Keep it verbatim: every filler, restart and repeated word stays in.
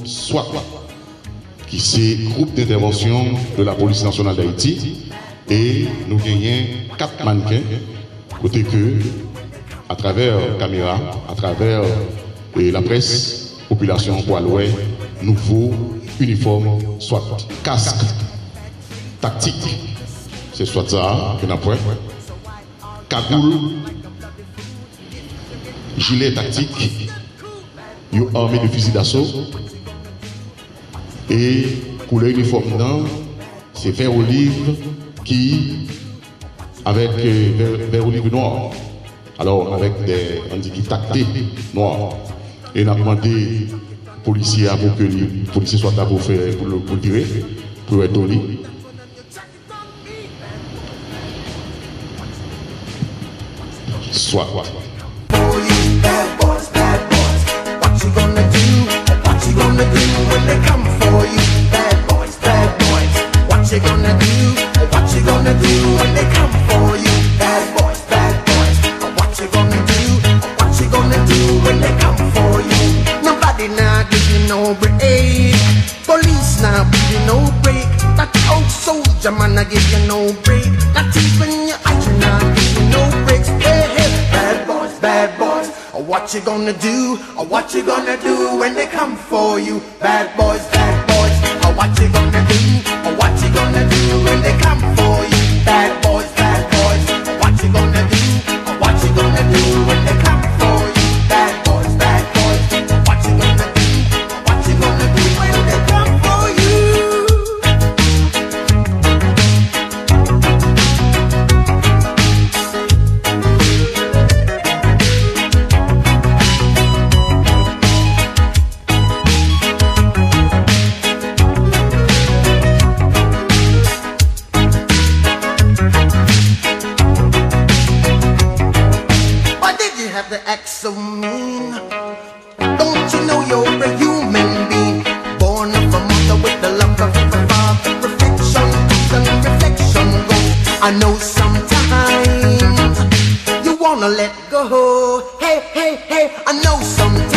SWAT, ki se Group d'Intervention de la Police Nationale d'Haïti, e nou genyen kat mannken, kote ke, atravè kamera, atravè, e, laprès, popilasyon an pral wè nouvo inifòm SWAT. Kask taktik, se SWAT sa a ke n ap wè. Kagoul, jilè taktik, yo ame de fizi daso. E koulè inifòm nan, se vè oliv ki, avèk, e, vè, vè oliv nwa. Alò, avèk de, ann di ki takte nwa. E n ap mande polisye a pou ke li, polisye SWAT la pou fè, pou l, pou l vire, pou l wè do li. SWAT. For you, bad boys, bad boys. What you gonna do? What you gonna do when they come for you? Bad boys, bad boys. What you gonna do? What you gonna do when they come for you? Bad boys, bad boys. What you gonna do? What you gonna do when they come for you? Nobody nah give you no break. Police nah give you no break. That old soldier man nah give you no break. Not even your I G nah give you no breaks. Hey, hey, bad boys, bad boys. What you gonna do? What you gonna do when they come for you? Bad boys, bad boys. What you gonna do? What you gonna do when they come for you? Bad boys, bad boys. What you gonna do? What you gonna do when they come for you? Bad boys, bad boys. What you gonna do? What you gonna do when they come for you? Why did you have to act so mean? Don't you know you're a human being? Born of a mother with the love of a father. Reflection comes and reflection goes. I know sometimes you wanna let go. Hey, hey, hey, I know sometimes